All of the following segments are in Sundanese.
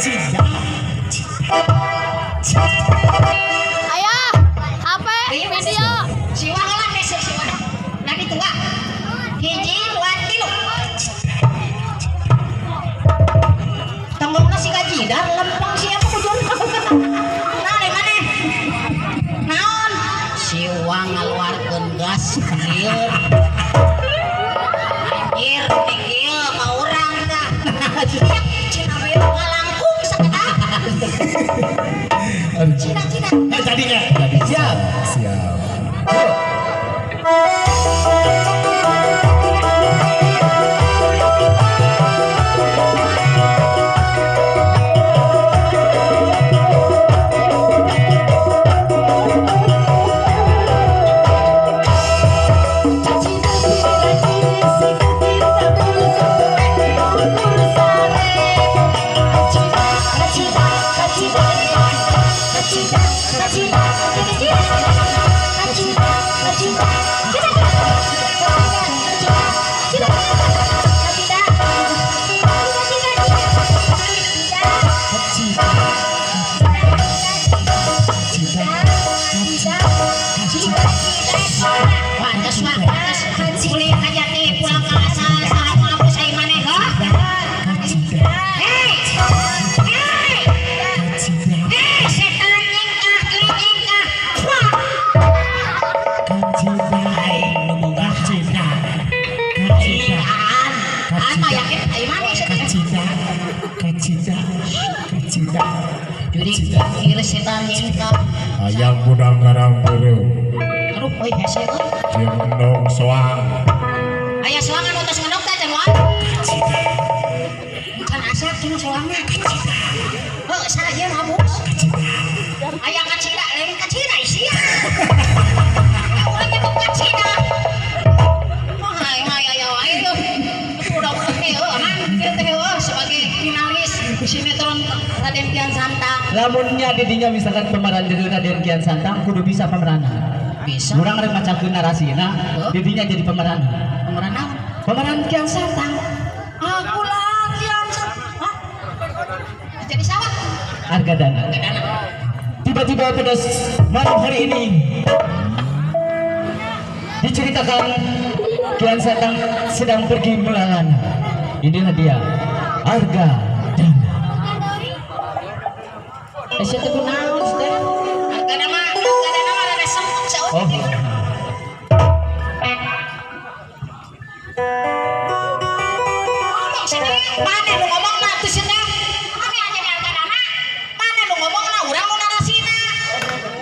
Kacida. Ayah, HP video. Siwa lah hese siwa. Lagi tua. Hiji, dua, tilu. Tonggongna si Kajidar lempeng siapa kujur. Nah, di mana? Naon? Siwa ngaluarkeun gas lieur. Anjir, tinggi ka urang tah. Cina we ngalangkung sakedah. Cina cina. Jadinya. Jadi siap. Siap. Ayam budang garang beureum. Aduh, euy hese euy. Jeung endog soang. Aya soangan tos ngendog teh can wae. Bukan asap cenah soangna. Heuh, salah ieu mah bos. Aya kacida, lain kacida sia. Ya urang nyebut kacida. Oh, hai hai aya wae tuh. Udah udah teh heuh aman kieu teh heuh sebagai finalis sinetron Raden Kian Santang. Lamunnya didinya misalkan pemeran jadi Raden Kian Santang kudu bisa pemeranan. Bisa. Urang rek macakeun narasina, didinya jadi pemeran. Pemeran naon? Pemeran Kian Santang. Aku lah Kian Santang. Hah? Jadi sawah. Argadana. Argadana. Tiba-tiba pada malam hari ini diceritakan Kian Santang sedang pergi melalana. Inilah dia Argadana. Sia teh kunaon teh? Argadana mah rada sempuk saeutik. Oh. Ngomong sih teh, mana nu ngomongna tuh sih teh? Ame aja di Argadana. Mana nu ngomongna urang nu narasina.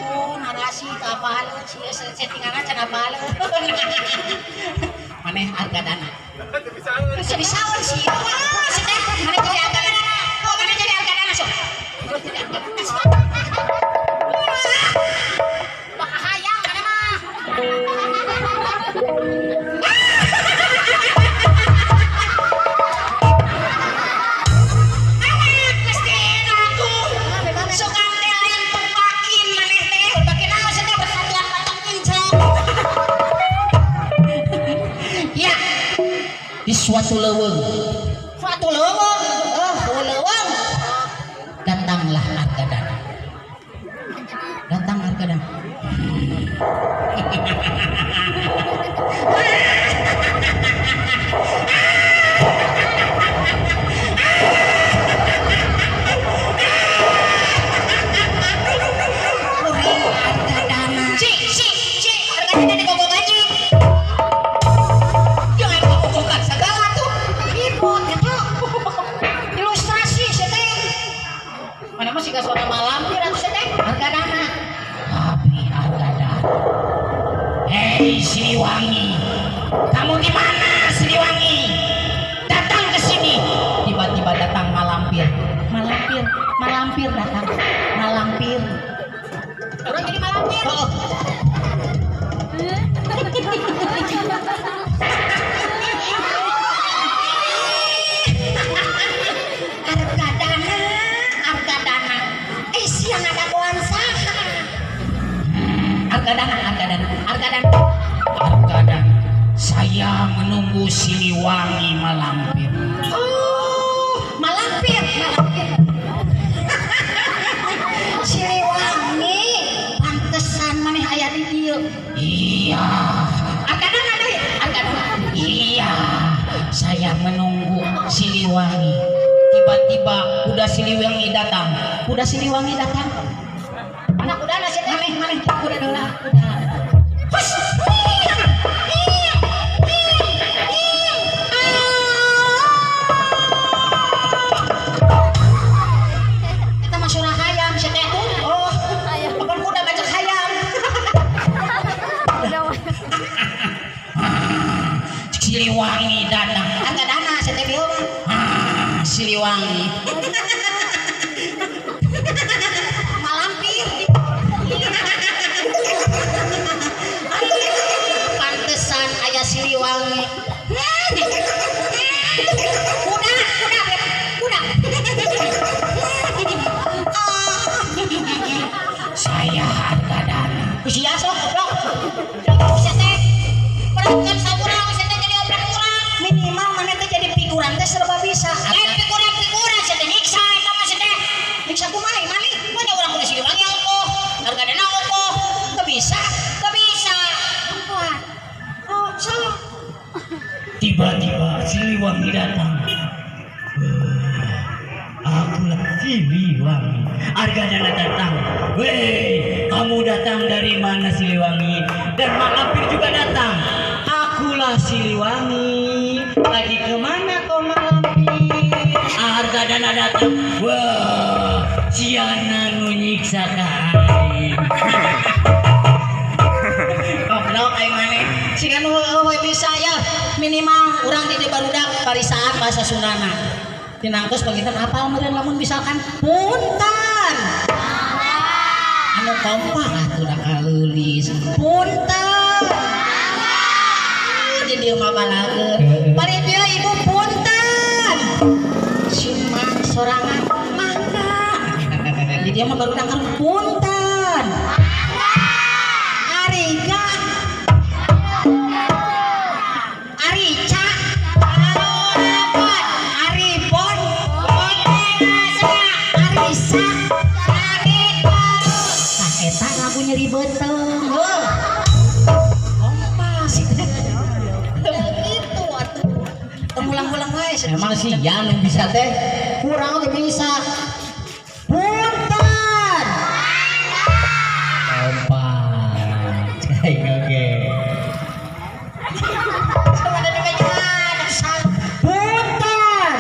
Oh, narasi teu apaleun sih settinganna can apaleun. Maneh Argadana. Teu bisaeun sih. Si teh, maneh jadi Argadana. Oh, maneh jadi Argadana sok. Bahayang mana mah. Anak miskin aku. Suka teh lain pembakin maneh teh. Pembakin naon sih teh persatuan batok kinclong. Ya. Di suatu leuweung. Suatu leuweung. Oh, leuweung. Datanglah Argadana. Datang Argadana. Kuring Argadana. Cik, cik, cik, Argadana digogok anjing. Jangan digogokan segala tuh. Ribut gitu. Ilustrasi sih teh. Mana mah siga suara malam atuh teh Argadana. Tapi Argadana. Hei Siliwangi, kamu di mana Siliwangi? Datang ke sini. Tiba-tiba datang Malampir. Malampir, Malampir datang. Malampir. Orang jadi Malampir. Oh. Argadana, Argadana. Siang ada kawan saha. Argadana, Argadana, Argadana. Argadana. Saya menunggu Siliwangi Malampir. Oh, Malampir, Malampir. dieu. Iya. Argadana deui, argadana. Iya. Saya menunggu Siliwangi. Tiba-tiba kuda Siliwangi datang. Kuda Siliwangi datang. Anak kudana sih teh. Maneh maneh kuda heula, kuda. Hus. Eta mah surah hayam si teh tuh. Oh, apa kuda macam hayam. Siliwangi datang. Argadana si teh bieu mah. Ah, Siliwangi. Malampir. Pantesan aya Siliwangi. Kuda, kuda, kuda. Saya Argadana. Usia sok goblok. Sia teh. Perhatikan saurang sia teh jadi oprek urang. Minimal mana teh jadi figuran teh serba bisa. Lain figuran-figuran sia teh nyiksa eta mah sia teh. Nyiksa kumaha mali? Mana urang kudu Siliwangi ongkoh, Argadana ongkoh. Teu bisa. Teu bisa. Wah. Oh, sok. Tiba-tiba Siliwangi datang. Akulah Siliwangi. Argadana datang. Weh, kamu datang dari mana Siliwangi? Dan Mak Lampir juga datang. Akulah Siliwangi. Lagi kemana kau Mak Lampir? Argadana datang. Wah, siana nu nyiksa ka aing. Goblok aing maneh. Siga nu heueuh bisa ya. Minimal urang di dieu barudak parisaan bahasa Sundana. Tinangtos panginten apal meureun lamun misalkan punten. Anu kompak atuh da kaleulis. Punten. Di dieu mah balageun. Bari dieu ibu punten. Cuma sorangan mangga. Di dieu mah barudak kan punten. Ariga. Arica. Aribon. Arisa. Tah eta lagu nyeri beuteung. Heuh. Kompas. Gitu atuh. Teu ulang-ulang wae. Emang sih ya nu bisa teh. Kurang oge bisa. Punten. Kompas. Kayak oke. Punten.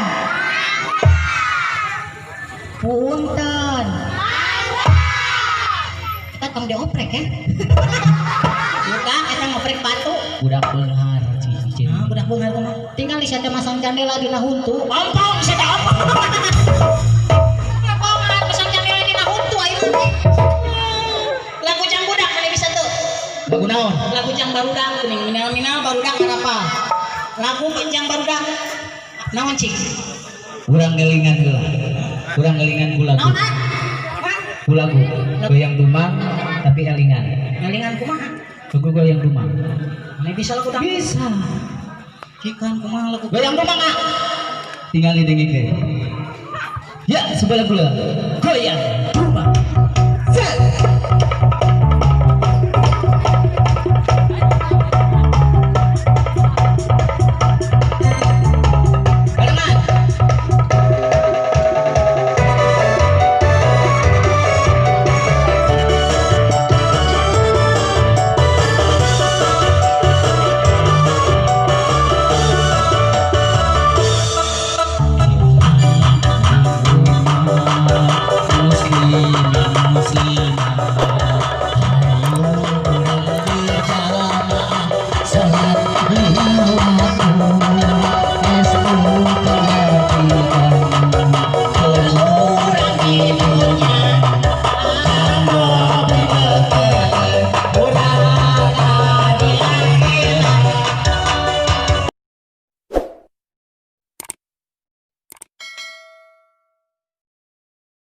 Punten. Kita tong dioprek ya. Budak eta ngoprek batu. Budak beunghar cicing. Nah, budak beunghar kumaha? Tinggal sia teh masang jandela dina huntu. Ompong sia teh ompong. Ompong masang jandela dina huntu aing mah. Lagu jang budak mana bisa tuh? Lagu naon? Lagu jang barudak kuning minal-minal barudak apa? Lagu jang barudak. Naon cik? Urang ngelingan heula. Urang ngelingan ku lagu. Naon ah? Ku lagu. Goyang dumang tapi elingan. Ngelingan kumaha? Lagu goyang dumang. Mana bisa lagu dangdut? Bisa. Cikan kumaha lagu goyang dumang ah? Tinggal didengikeun. Ya, sebelah pula. Goyang dumang.